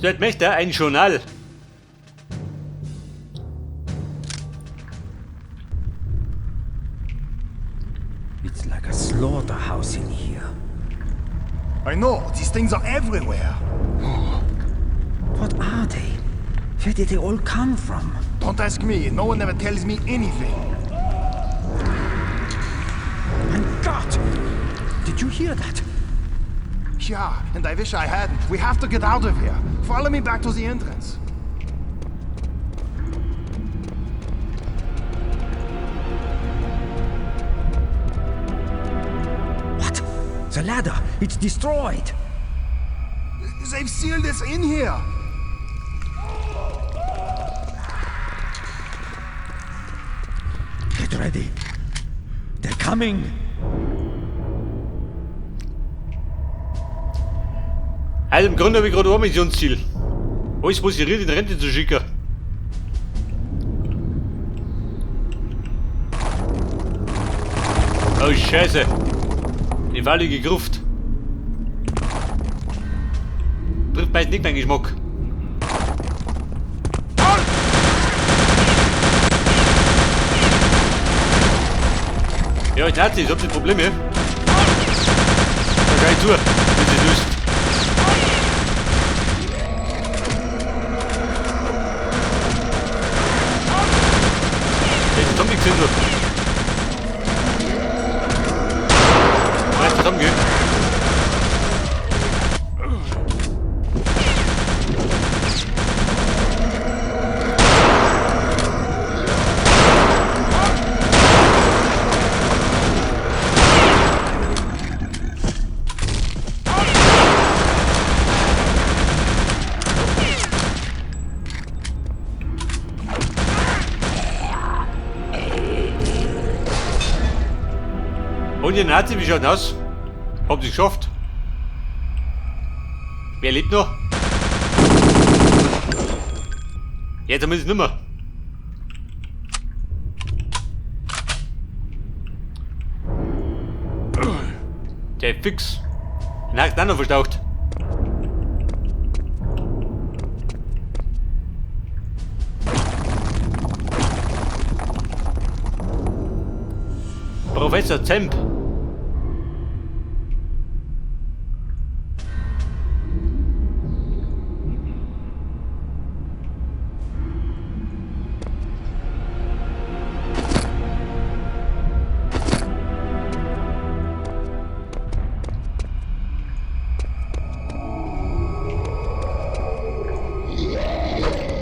So, jetzt möchte er ein Journal. It's like a slaughterhouse in here. I know, these things are everywhere. What are they? Where did they all come from? Don't ask me, no one ever tells me anything. My God! Did you hear that? Yeah, and I wish I hadn't. We have to get out of here. Follow me back to the entrance. What? The ladder! It's destroyed! They've sealed us in here. Get ready. They're coming! Also im Grunde habe ich gerade ein Missionsziel. Alles, was ich rede, in Rente zu schicken. Oh Scheiße. Die faulige Gruft. Trifft meist nicht meinen Geschmack. Ja, ich Nazi, ich hab die Probleme. Da kann ich zu, wenn sie löst. Hey, Zombie gesehen, du. Nein, zusammen gehen. Und ihr Nazi, wie schaut aus? Habt ihr geschafft? Wer lebt noch? Ja, zumindest nimmer. Der fix. Den hat auch noch verstaucht. Professor Zemp.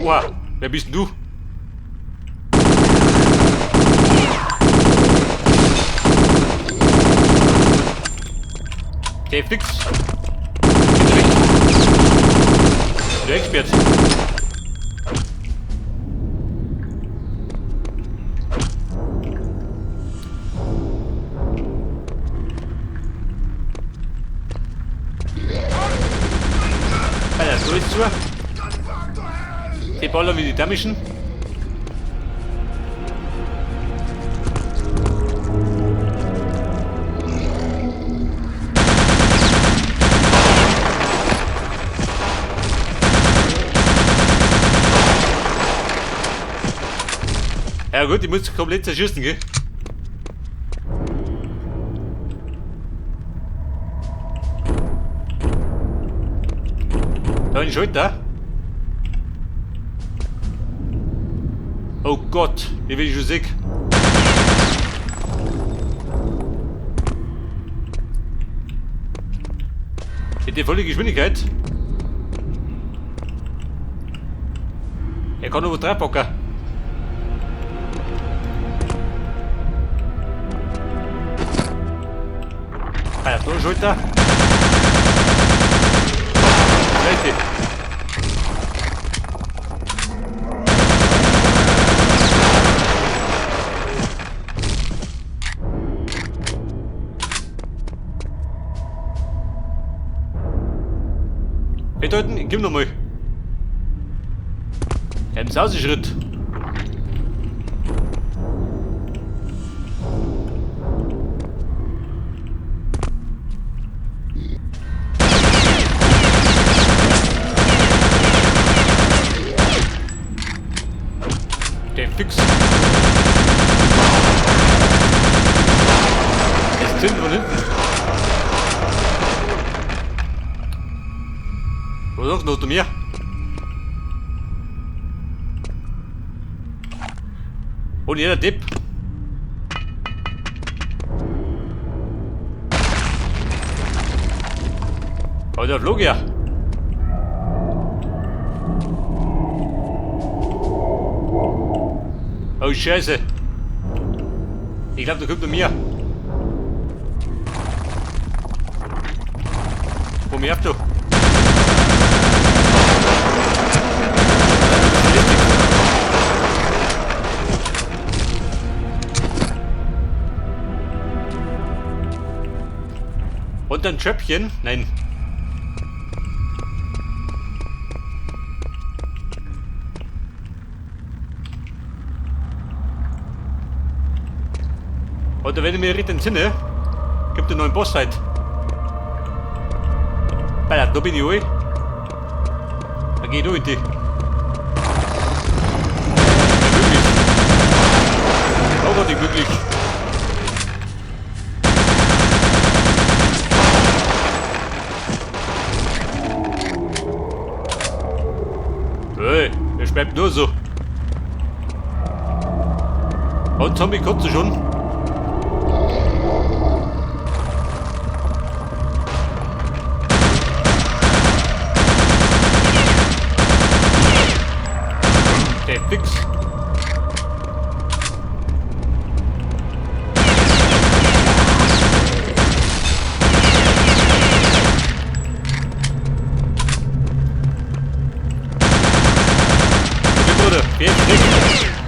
Oha, wer bist denn du? Okay, fix. Geht weg. Der weggesperrt. Alter, so ist zu. Die Baller wie die Damischen. Ja gut, ich muss komplett zerschießen, gell? Da ein Schalter. Oh Gott, wie will ich schon sehen? Mit der volle Geschwindigkeit. Er kann nur draufpacken. Ah ja, da Schulter. Richtig. Bedeuten, gib nochmal. Ein Sauseschritt. hinten von hinten. Was sagst du zu mir? Und jeder Depp. Oh, der flog ja. Oh, Scheiße. Ich glaube, da kommt noch mehr. Wo nervt du? Und ein Schöppchen? Nein. Oder wenn ich mich richtig entsinne, gibt es einen neuen Boss halt. Alter, da bin ich ui. Da geh ich in die. Ja, wirklich. Auch nicht glücklich. Hey, der bleibt nur so. Und Zombie kommt schon. Der fix. Okay, Bruder, fertig.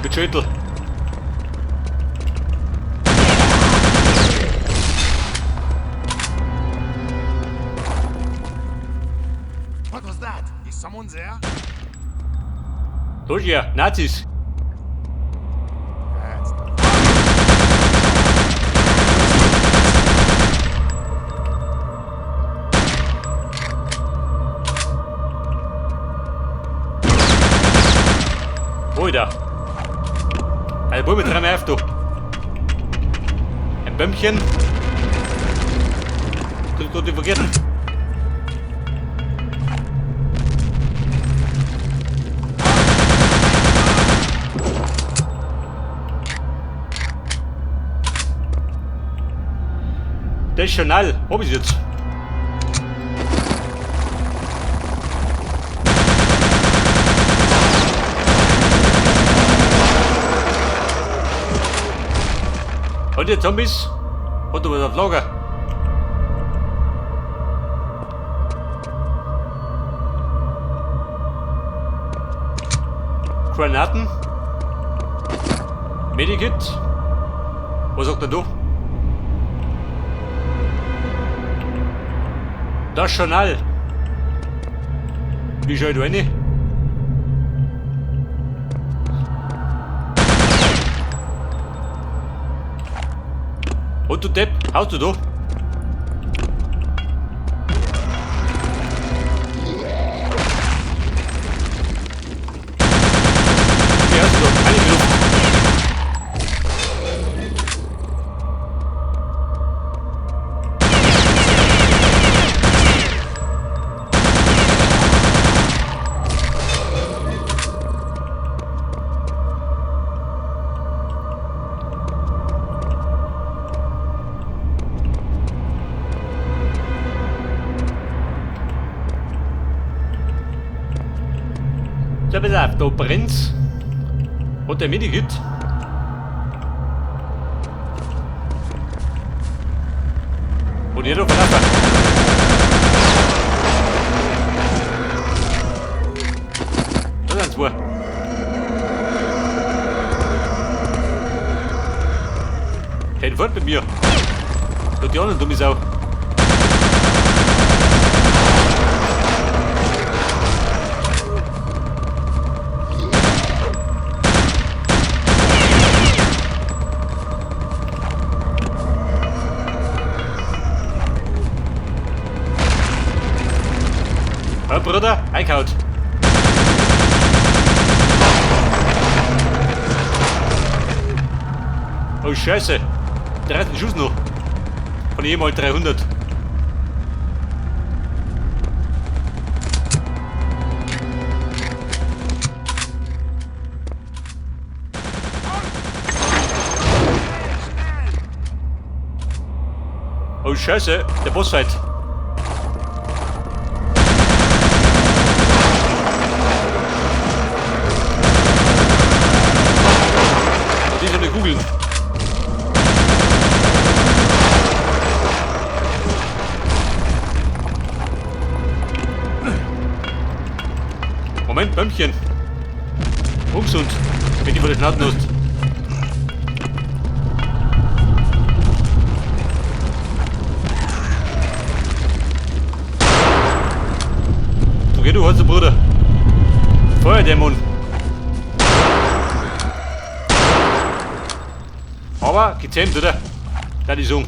Mit Schüttel. What was that? Is someone there? Los ja, Nazis. That's the Oida. Ein Bub mit 3 du. Ein Bömmchen. Du die vergessen. Das ist schon all. Hab ich's jetzt. Und die Zombies? Und du was auf Lager? Granaten? Medikit? Was sagt denn du? Das schon all. Wie schau ich da rein? Und du Depp, haust du da? Wie hast du da? Einige Luft. So, pass auf, da brennt's. Und der Medikit. Und hier drauf runter. Da sind zwei. Kein Wort mit mir. Und die anderen dumme Sau. Ja, Bruder, eingehaut. Oh Scheiße. 13 Schuss noch. Von eh mal 300. Oh Scheiße, der Bossfight. Die sind eine Kugeln. Moment, Bäumchen. Ungesund, wenn die vor der Schnauze hast. Du geh, du hast Bruder. Feuerdämon. Aber gezähmt, oder? Da die sagen.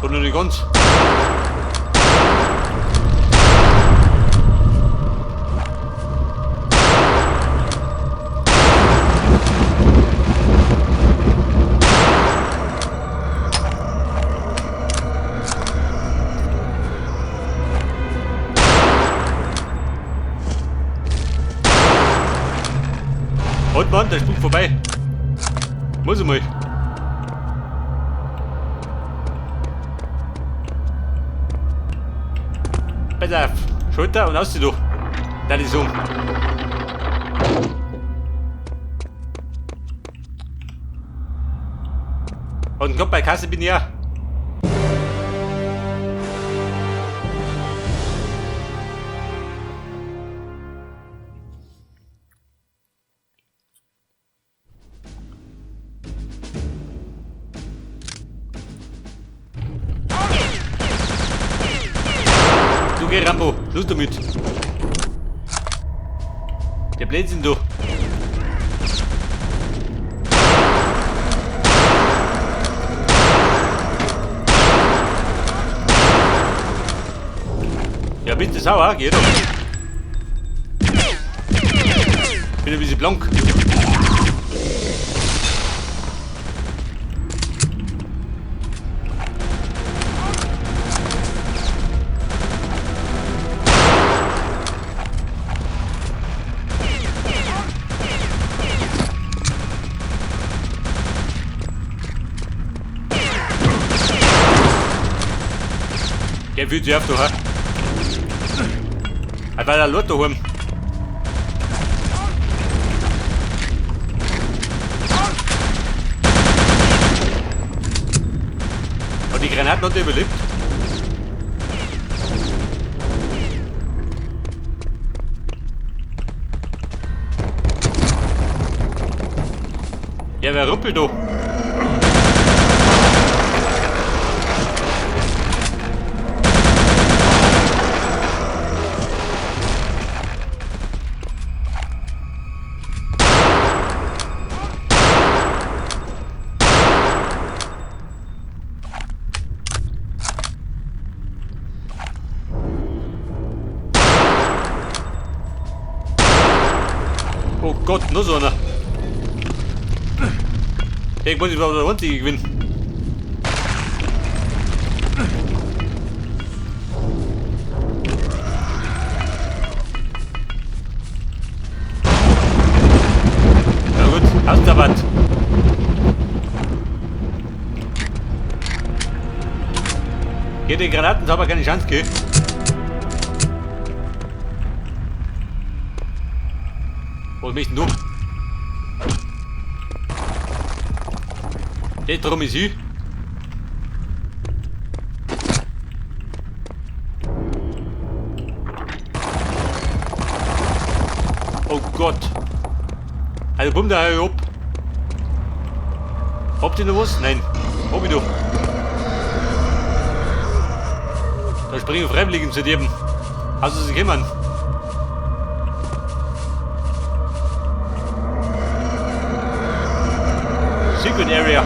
Oder noch nicht ganz. Halt Mann, der spuckt vorbei. Muss ich mal. Pass auf. Schulter und aus du. Da die so. Und kommt bei Kasse bin ich ja. Du geh Rambo, Schluss damit. Der Blödsinn du. Ja, bitte sauer, geh doch. Bin ein bisschen blank. Der fühlt sich auf, du, hä? Weil er Lot daheim. Und die Granaten hat er überlebt. Ja, wer ruppelt da? Oh Gott, noch so einer. Ich muss überhaupt der Einzige gewinnen. Na gut, aus der Wand. Hier die Granaten haben wir keine Chance, gell? Was möchtest du? Der drum ist ich. Oh Gott. Also bumm, da hör ich ab. Habt ihr noch was? Nein. Hab ich noch. Da springen Freiwilligen zu dir. Also sie kommen. Secret Area.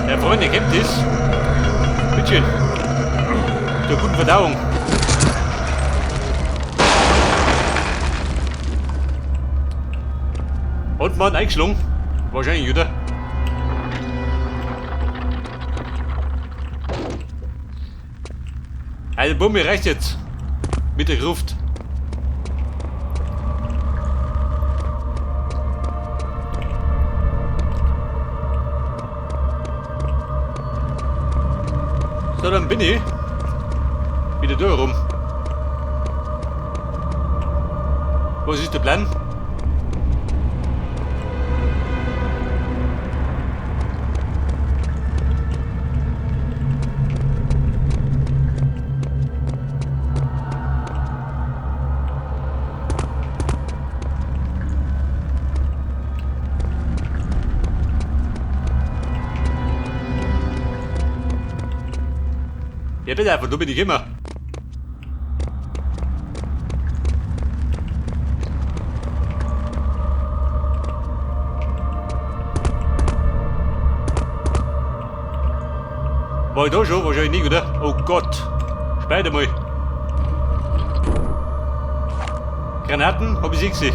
Ja, Freunde, kennt das? Bitteschön. Zur guten Verdauung. Und man eingeschlagen. Wahrscheinlich wieder. Also Bumme reicht jetzt. Mit der Gruft. So, dann bin ich wieder da rum. Was ist der Plan? Ja, bitte einfach, du bin ich immer. War ich da schon? Wahrscheinlich nicht, oder? Oh Gott. Speit mal. Granaten hab ich sie gesehen.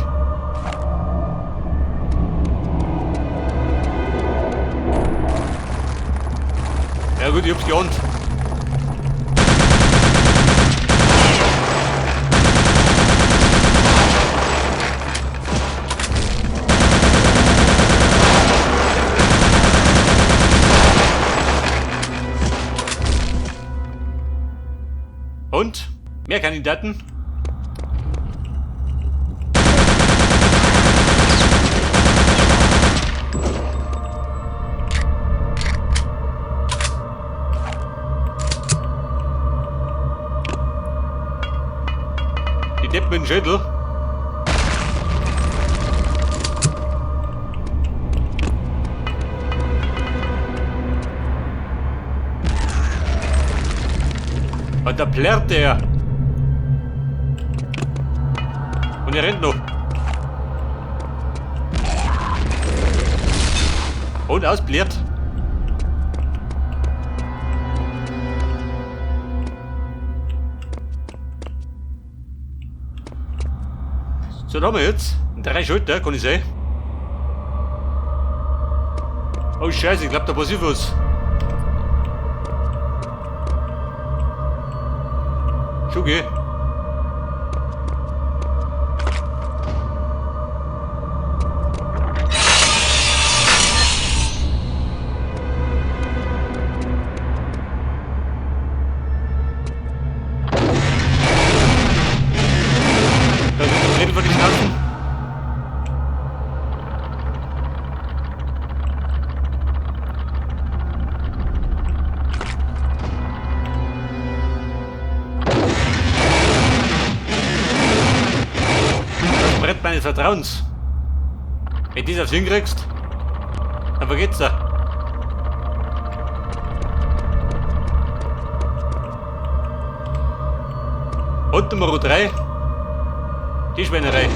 Ja gut, ich hab's geahnt. Und? Mehr Kandidaten? Die Deppen mit dem Schädel. Und da plärrt er. Und er rennt noch. Und ausplärt. So, da haben wir jetzt 3 Schalter, kann ich sehen. Oh Scheiße, ich glaub, da passiert was. Schon geh. Da sind die Tränen von den Schnauzen. Das Brett meines Vertrauens. Wenn du das aufs hinkriegst, dann vergeht's da. Und Nummer 3. Die Schweinerei.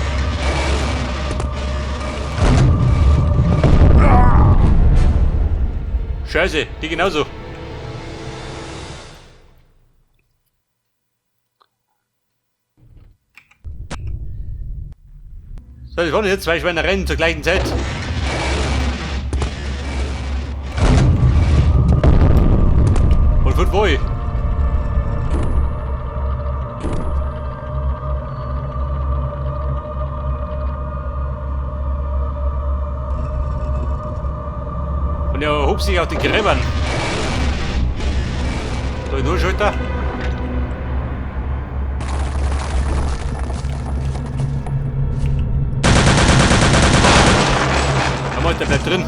Scheiße, die genauso. So, das waren jetzt 2 Schweinereien zur gleichen Zeit. Und von wo ich? Und er erhob sich auf den Gräbern. Da ist nur Schalter. Komm, der bleibt drin.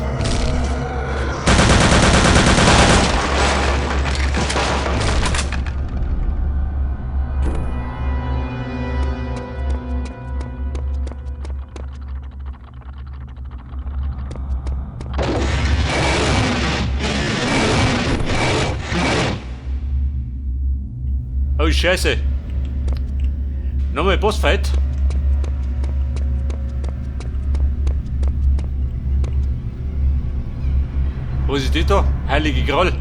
Oh Scheiße. Nochmal Bossfight. Was ist das da? Heilige Gral.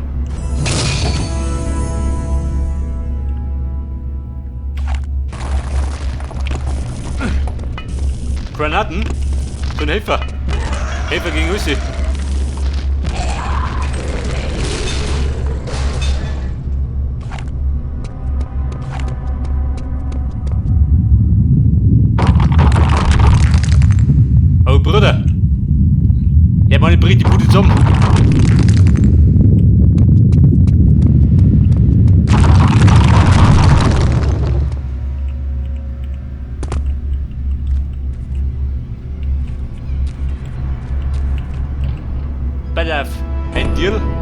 Granaten? So ein Helfer. Helfer gegen Ussi. Oh Bruder. Ja, meine bringt die Bude zusammen. Pass auf, ein Deal.